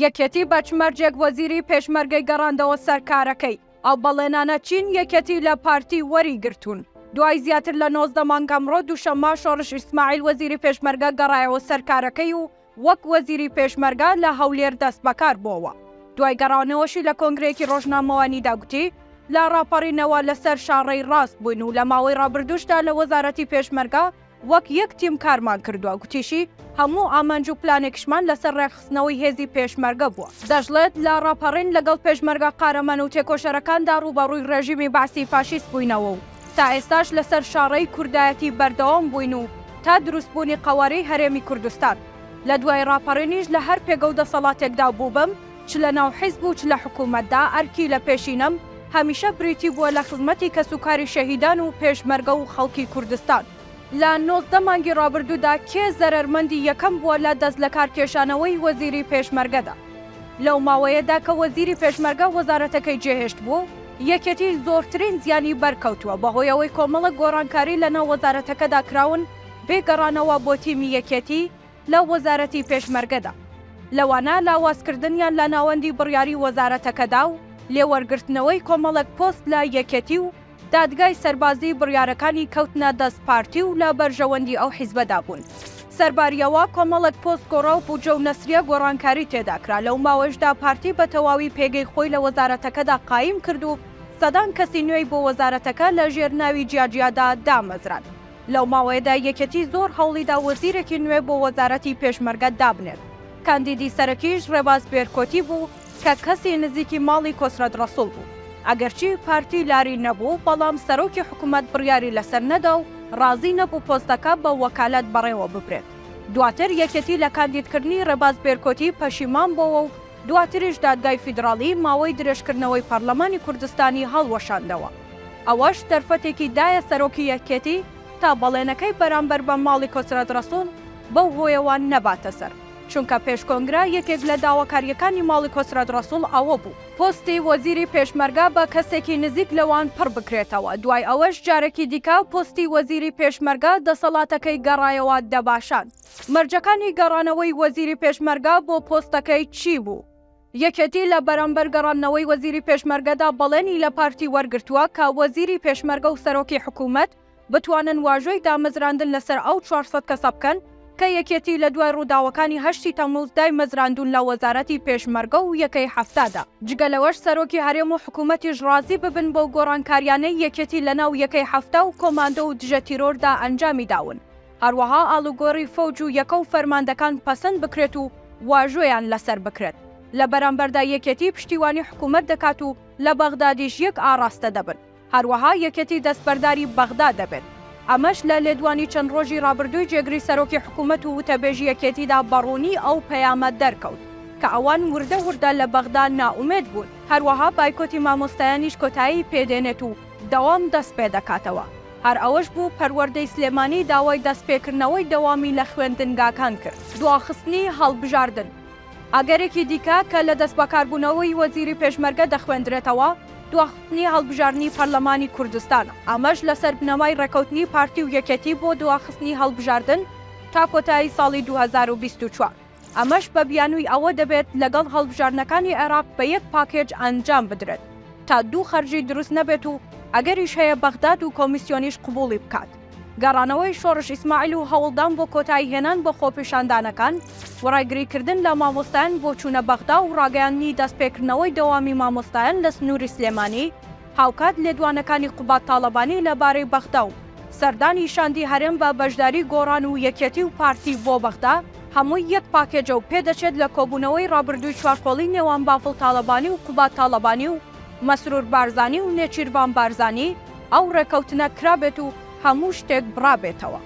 یەکێتی بە چ مەرجێک وەزیری پێشمەرگەی گەڕاندەوە سەر کارەکەی؟ ئەو بەڵێنانە چین یەکێتی لە پارتی وەری گرتوون؟ دوای زیاتر لە 19 مانگ ئەمڕۆ دووشەممە شۆڕش ئیسماعیل وەزیری پێشمەرگە گەڕایەوە سەر کارەکەی و وەک وەزیری پێشمەرگە لە هەولێر دەستبەکار بۆوە. دوای گەڕانەوەشی لە کۆنگرەیەکی ڕۆژنامەوانیدا گوتی، لە ڕاپەڕینەوە لەسەر شاڕێی ڕاست بووین و لە ماوەی ڕابردووشدا لە وەزارەتی پێشمەرگە وەک یەک تیم کارمان کردووە، گوتیشی، هەموو ئامانج و پلانێکیشمان لەسەر ڕێکخستنەوەی هێزی پێشمەرگە بووە. دەشڵێت، لە ڕاپەڕین لەگەڵ پێشمەرگە قارەمان و تێکۆشەرەکاندا ڕووبەڕووی ڕێژیمی بەعسی فاشیست بووینەوە و تا ئێستاش لەسەر شاڕێی کوردایەتی بەردەوام بووین و تا دروستبوونی قەوارەی هەرێمی کوردستان. لە دوای ڕاپەڕینیش لە هەر پێگە و دەسەڵاتێکدا بووبم، چ لە ناو حیزب و چ لە حکوومەتدا، ئەرکی لە پێشینەم هەمیشە بریتی بووە لە خزمەتی کەسوکاری شەهیدان و پێشمەرگە و خەڵکی کوردستان. لە 19 مانگی ڕابردوودا کێ زەرەرمەندی یەکەم بووە لە دەستلەکارکێشانەوەی وەزیری پێشمەرگەدا؟ لەو ماوەیەدا کە وەزیری پێشمەرگە وەزارەتەکەی جێهێشتبوو، یەکێتی زۆرترین زیانی بەرکەوتووە بەهۆی ئەوەی کۆمەڵێک گۆڕانکاری لەناو وەزارەتەکەدا کراون بێ گەڕانەوە بۆ تیمی یەکێتی لە وەزارەتی پێشمەرگەدا، لەوانە لاوازکردنیان لە ناوەندی بڕیاری وەزارەتەکەدا و لێوەرگرتنەوەی کۆمەڵێک پۆست لە یەکێتی و دادگای سەربازی بڕیارەکانی کەوتنە دەست پارتی و لە بەرژەوەندی ئەو حیزبەدا بوون. سەرباریەوە کۆمەڵێک پۆست گۆڕا و بودجە و نەسریە گۆڕانکاری تێدا کرا، لەو ماوەیشدا پارتی بە تەواوی پێگەی خۆی لە وەزارەتەکەدا قایم کرد و سەدان کەسی نوێی بۆ وەزارەتەکە لە ژێر ناوی جیاجیادا دامەزراند. لەو ماوەیەدا یەکێتی زۆر هەوڵیدا وەزیرێکی نوێ بۆ وەزارەتی پێشمەرگە دابنێت، کاندیدی سەرەکیش ڕێباز بێرکۆتی بوو کە کەسی نزیکی ماڵی کۆسرەت ڕەسوڵ بوو. ئەگەرچی پارتی لاری نەبوو، بەڵام سەرۆکی حکومەت بڕیاری لەسەر نەدا و ڕازی نەبوو پۆستەکە بە وەکالەت بەڕێوە ببرێت. دواتر یەکێتی لە کاندیدکردنی ڕێباز بێرکۆتی پەشیمان بۆوە و دواتریش دادگای فیدڕاڵی ماوەی درێژکردنەوەی پەڕلەمانی کوردستانی هەڵوەشاندەوە. ئەوەش دەرفەتێکی دایە سەرۆکی یەکێتی تا بەڵێنەکەی بەرامبەر بە ماڵی کۆسرەت ڕەسوڵ بەو هۆیەوە نەباتە سەر، چونکە پێش کۆنگرە یەکێک لە داواکارییەکانی ماڵی کۆسرەت ڕەسوڵ ئەوە بوو، پۆستی وەزیری پێشمەرگە بە کەسێکی نزیک لەوان پڕ بکرێتەوە، دوای ئەوەش جارێکی دیکە پۆستی وەزیری پێشمەرگە دەسەڵاتەکەی گەڕایەوە دەباشان. مەرجەکانی گەڕانەوەی وەزیری پێشمەرگە بۆ پۆستەکەی چی بوو؟ یەکێتی لە بەرامبەر گەڕاندنەوەی وەزیری پێشمەرگەدا بەڵێنی لە پارتی وەرگرتووە کە وەزیری پێشمەرگە و سەرۆکی حکوومەت بتوانن واژۆی دامەزراندن لەسەر ئەو 400 کەسە بکەن کە یەکێتی لە دوای ڕووداوەکانی هەشتی تەمموز دایمەزراندوون لە وەزارەتی پێشمەرگە و یەکەی حەفتادا. جگە لەوەش سەرۆکی هەرێم و حکوومەتیش ڕازی ببن بەو گۆڕانکاریانەی یەکێتی لەناو یەکەی 70 و کۆماندۆ و دژە تیرۆردا ئەنجامی داون. هەروەها ئاڵوگۆڕی فەوج و یەکە و فەرماندەکان پەسەند بکرێت و واژۆیان لەسەر بکرێت. لە بەرامبەردا یەکێتی پشتیوانی حکومەت دەکات و لە بەغدادیش یەک ئاڕاستە دەبن. هەروەها یەکێتی دەستبەرداری بەغدا دەبێت. ئەمەش لە لێدوانی چەند ڕۆژی ڕابردووی جێگری سەرۆکی حکومەت و وتەبێژی یەکێتیدا بەڕوونی ئەو پەیامە دەرکەوت کە ئەوان وردە وردە لە بەغدا نائومێد بوون. هەروەها بایکۆتی مامۆستایانیش کۆتایی پێدێنێت و دەوام دەستپێدەکاتەوە. هەر ئەوەش بوو پەروەردەی سلێمانی داوای دەستپێکردنەوەی دەوامی لە خوێندنگاکان کرد. دواخستنی هەڵبژاردن ئەگەرێکی دیکە کە لە دەستبەکاربوونەوەی وەزیری پێشمەرگە دەخوێندرێتەوە، دواخستنی هەڵبژاردنی پەرلەمانی کوردستانە، ئەمەش لەسەر بنەمای ڕێکەوتنی پارتی و یەکێتی بۆ دواخستنی هەڵبژاردن تا کۆتایی ساڵی 2024. ئەمەش بە بیانووی ئەوە دەبێت لەگەڵ هەڵبژاردنەکانی عێراق بە یەک پاکێج ئەنجام بدرێت تا دوو خەرجی دروست نەبێت و ئەگەریش هەیە بەغداد و کۆمیسیۆنیش قبوڵی بکات. گەڕانەوەی شۆڕش ئیسماعیل و هەوڵدان بۆ کۆتاییهێنان بە خۆپیشاندانەکان و ڕێگریکردن لە مامۆستایان بۆ چوونە بەغدا و ڕاگەیاندنی دەستپێکردنەوەی دەوامی مامۆستایان لە سنووری سلێمانی هاوکات لێدوانەکانی قوباد تاڵەبانی لە بارەی بەغدا و سەردانی شاندی هەرێم بە بەشداری گۆڕان و یەکێتی و پارتی بۆ بەغدا هەمووی یەک پاکێجە و پێدەچێت لە کۆبوونەوەی ڕابردووی چوارقۆڵی نێوان بافڵ تاڵەبانی و قوباد تاڵەبانی و مەسرور بارزانی و نێچیرڤان بارزانی ئەو ڕێکەوتنە کرابێت و هەموو شتێک بڕابێتەوە.